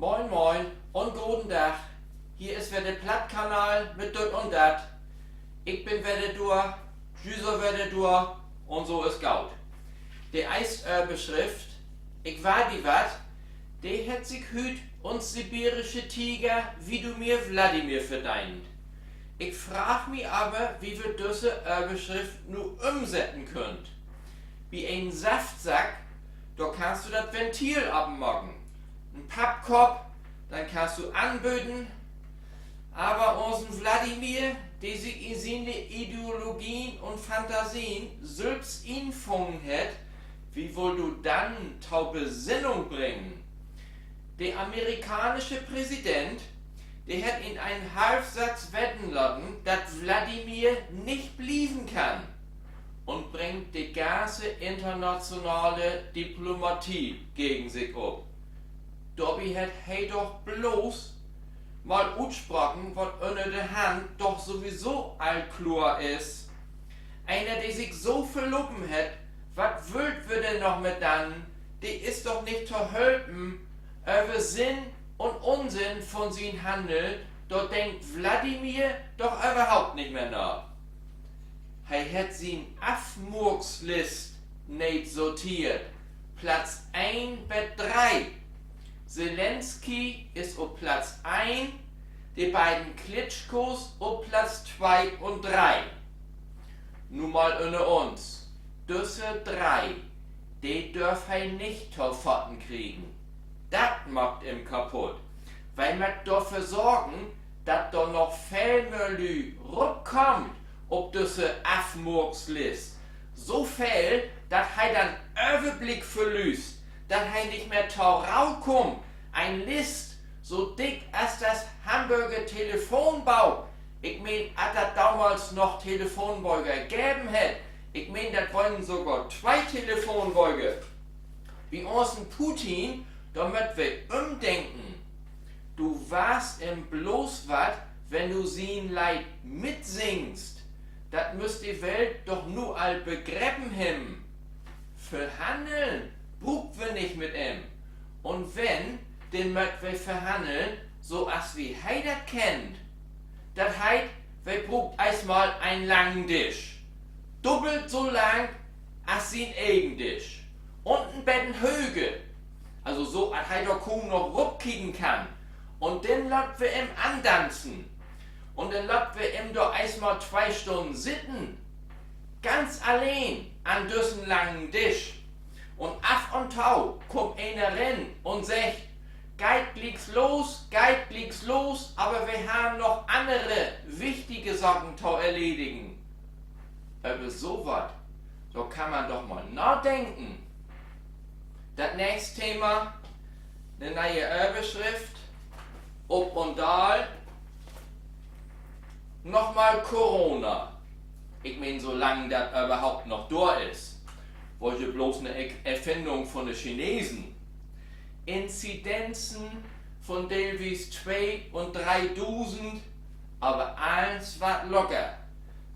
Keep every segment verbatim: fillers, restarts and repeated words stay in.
Moin, moin un goden Dag. Hier is wedder de Plattkanal mit Düt un Dat. Ik bün wedder dor, ji sünd wedder dor, un so is goot. De eerste Överschrift: Ik warr di wat, de hett sik hüüt uns sibirische Tiger Widomir Wladimir verdeent. Ik fraag mi aver, wo wi düsse Överschrift nu ümsetten köönt. Bi en Saftsack, dor kannst du dat Ventil opmaken. En Pappkopp, den kannst du anböten. Aver unsen Wladimir, de sik in siene Ideologien un Fantasien sülvst infungen hett, wo wullt du den to Besinnung bringen? De amerikaansche Präsident, de hett in en Halfsatz weten laten, dat Wladimir nich blieven kann, un bringt de ganze internationale Diplomatie gegen sik op. Dorbi hett he doch blots mal utspraken, wat ünner de Hand doch sowieso all kloor is. Eener, de sik so verlopen hett, wat wüllt wi denn noch mit den? De is doch nich to helpen. Över Sinn un Unsinn von sien Hanneln, dor denkt Wladimir doch överhaupt nich mehr na. He hett sien Afmurkslist nee sorteert. Platz een bet dree. Selenskyj is op Platz een, de beiden Klitschkos op Platz twee un dree. Nu mal ünner uns: Düsse dree, de dörf he nich to faten kriegen. Dat maakt em kaputt. Wi mööt dorför sorgen, dat dor noch veel mehr Lüüd rupkaamt op düsse Afmurkslist. So veel, dat he den Överblick verlüst, dat he nich mehr to Roh kummt. En List, so dick as dat Hamborger Telefonbook. Ik meen, as dat domals noch Telefonböker geven hett. Ik meen, dat weren sogor twee Telefonböker. Bi unsen Putin, dor mööt wi ümdenken. Du warrst em blots wat, wenn du sien Leed mitsingst. Dat müss de Welt doch nu al begrepen hebben. Verhanneln bruukt wi nich mit em. Un wenn, denn mööt wi verhanneln, so as wi he dat kennt. Dat heet, wi bruukt eerstmal en langen Disch. Dubbelt so lang as sien egen Disch. Un en beten höger. Also so, dat he dor kuum noch rupkieken kann. Un denn laat wi em andanzen. Un denn laat wi em dor eerstmal twee Stünnen sitten. Ganz alleen an düssen langen Disch. Un af un to kummt een rin un seggt: Geiht glieks los, geiht glieks los, aver wi harrn noch annere wichtige Saken to erledigen. Över so wat, dor kann man doch mal nadenken. Dat nächste Thema, 'ne ne'e Överschrift: Op un daal. Nochmal Corona. Ik meen, so lang dat överhaupt noch dor is, weer ja blots 'ne Erfinnung von de Chinesen. Inzidenzen von deelwies twee- un dreedusend, aver allens warrt locker.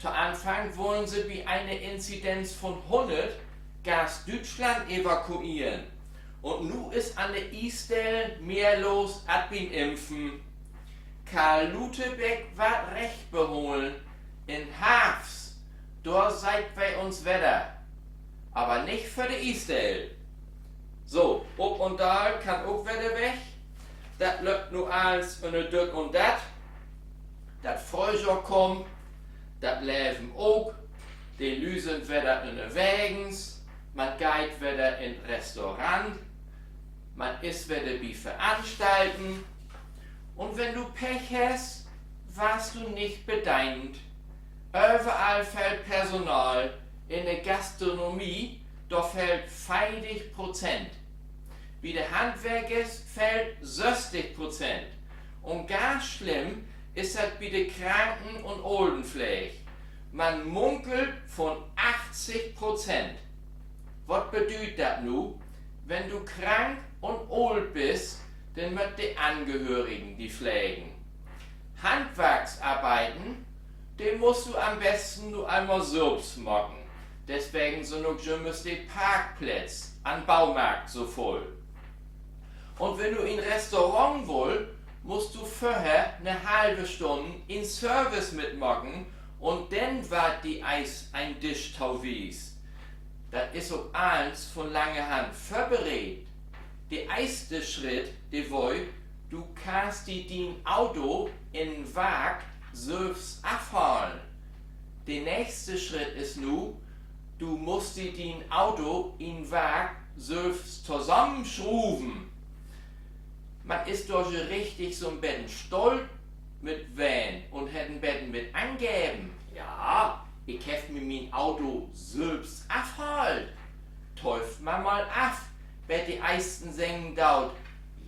To Anfang wullen se bi ene Inzidenz von hunnert ganz Düütschland evakueren. Un nu is an de Iesdeel mehr los as bi'n Impfen. Karl Lauterbach warrt Recht beholen. In Harvst, dor seht wi uns wedder. Aver nich för de Iesdeel. So, Op un Daal kann ok wedder weg. Dat löppt nu allens ünner Düt un Dat. Dat Fröhjohr kummt, dat Leven ok. De Lüüd sünd wedder ünnerwegens. Man geiht wedder in't Restaurant. Man is wedder bi Veranstalten. Un wenn du Pech hest, warrst du nich bedeent. Överall fehlt Personal. In de Gastronomie, dor fehlt veertig Prozent. Bi de Handwerkers fehlt sösstig Prozent. Un ganz slimm is dat bi de Kranken- un Olenpleeg. Man munkelt von achtzig Prozent. Wat bedüüdt dat nu? Wenn du krank un oolt büst, denn mööt de Angehörigen di plegen. Handwarksarbeiden, de musst du an'n besten nu eenmal sülvst maken. Deswegen sünd ok jümmers de Parkplätz an'n Baumarkt so vull. Un wenn du in Restaurant wullt, musst du vörher 'ne halve Stunn in Service mitmaken un denn warrt di eerst en Disch towiest. Dat is ok allens von lange Hand vörbereedt. De eerste Schritt, de weer: Du kannst di dien Auto in Wark sülvst afhalen. De nächste Schritt is nu: Du musst di dien Auto in Wark sülvst tosamenschruven. Man is dor so richtig so 'n beten stolt mit ween un hett en beten mit angeven: Ja, ik heff mi mien Auto sülvst afhaalt. Tööv man mal af, bet de eersten seggen doot: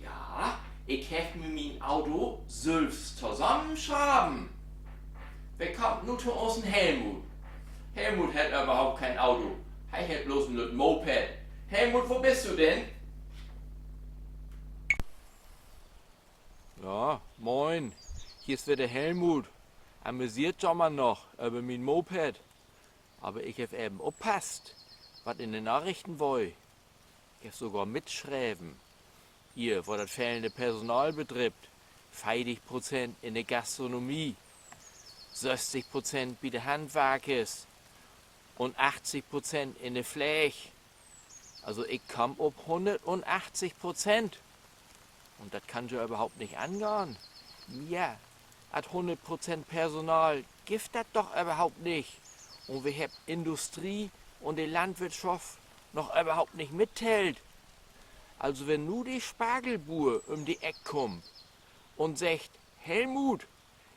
Ja, ik heff mi mien Auto sülvst tosamenschraven. Wi kaamt nu to unsen Helmut. Helmut hett överhaupt keen Auto. He hett bloots en lütt Moped. Helmut, wo büst du denn? Ja, moin. Hier is wedder de Helmut. Amüseert jo man noch över mien Moped. Aver ik heff even oppasst, wat in de Narichten weer. Ik heff sogor mitschreven. Hier, wat dat fehlende Personal bedrifft: veertig Prozent in de Gastronomie, sösstig Prozent bi de Handwarkers un achtzig Prozent in de Pleeg. Also, ik kaam op hunnertachtzig Prozent. Un dat kann jo överhaupt nich angahn. Mehr as hunnert Prozent Personal gifft dat doch överhaupt nich. Un wi hebbt Industrie un de Landwirtschaft noch överhaupt nich mittellt. Also, wenn nu de Spargelbuur üm de Eck kummt un seggt: Helmut,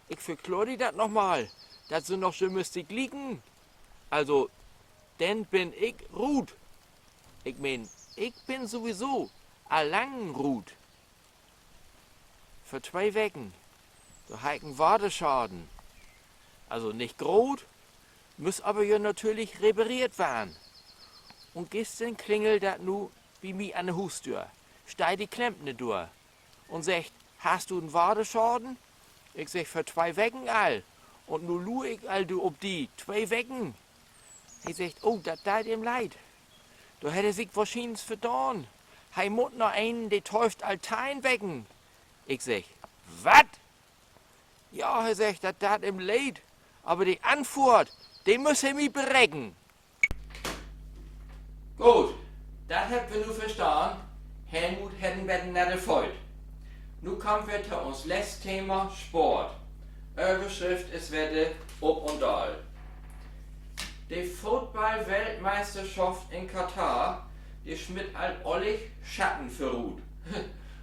ik verkloor di dat noch mal, dat sünd noch jümmers de glieken. Also, denn bün ik rut. Ik meen, ik bün sowieso al lang rut. Vör twee Weken, dor harr ik en Waterschaden. Also nich groot, müss aver ja natürlich repareert warrn. Un güstern klingelt dat nu bi mi an de Huusdöör. Steiht de Klempner dor un seggt: Hest du en Waterschaden? Ik segg: Vör twee Weken al. Un nu luur ik al op di twee Weken. He seggt: Oh, dat deit em leed. Dor hett he sik wohrschienlich verdaan. He mutt na een, de tööft al teihn Weken. Ik segg: Wat? Ja, he seggt, dat deit em leed, aver de Anfohrt, de müss he mi bereken. Goot, dat hebbt wi nu verstahn. Helmut hett en beten natte Fööt. Nu kaamt wi to uns letzt Thema: Sport. Överschrift is wedder: Op un Daal. De Football-Weltmeisterschaft in Katar, de smitt al ollig Schatten vörut.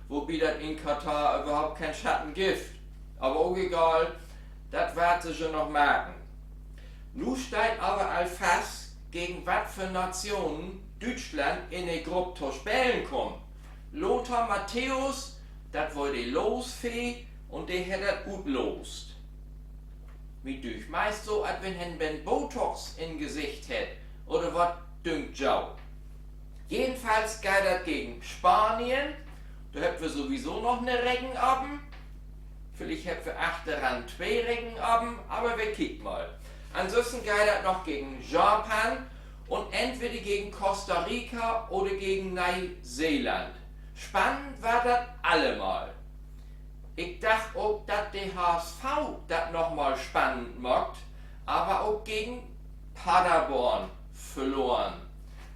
Wobi dat in Katar överhaupt keen Schatten gifft. Aver ok egal, dat warrt se jo noch marken. Nu steiht aver al fast, gegen wat för Nationen Düütschland in de Grupp to spelen kummt. Lothar Matthäus, dat weer de Losfee, un de hett dat utlost. Mi düücht meist so, as wenn he 'n beten Botox in Gesicht hett, oder wat dünkt jo? Jedenfalls geiht dat gegen Spanien. Dor hebbt wi sowieso noch 'ne Reken apen. Villicht hebbt wi achteran twee Reken apen, aver wi kiekt mal. Ansünsten geiht dat noch gegen Japan un entweder gegen Costa Rica oder gegen Neeseeland. Spannend warrt dat allemal. Ik dach ok, dat de H S V dat noch mal spannend maakt, aver ok gegen Paderborn verloren.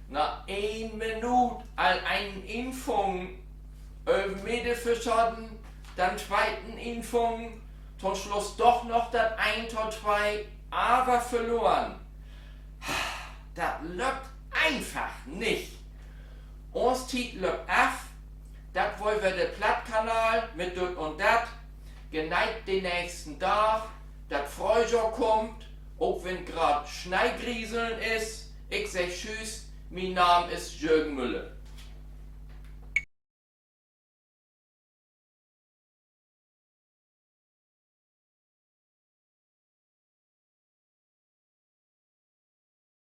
Na een Minuut al eenen infungen, Ölvmeter verschaten, den tweeten infungen, to'n Sluss doch noch dat een to twee, aver verloren. Dat löppt eenfach nich. Uns Tiet löppt af. Dat weer wedder de Plattkanal mit Düt un Dat. Geneet de nächsten Daag, dat Fröhjohr kummt, ok wenn graad Sneegrieseln is. Ik segg Tschüüs, mien Naam is Jürgen Müller.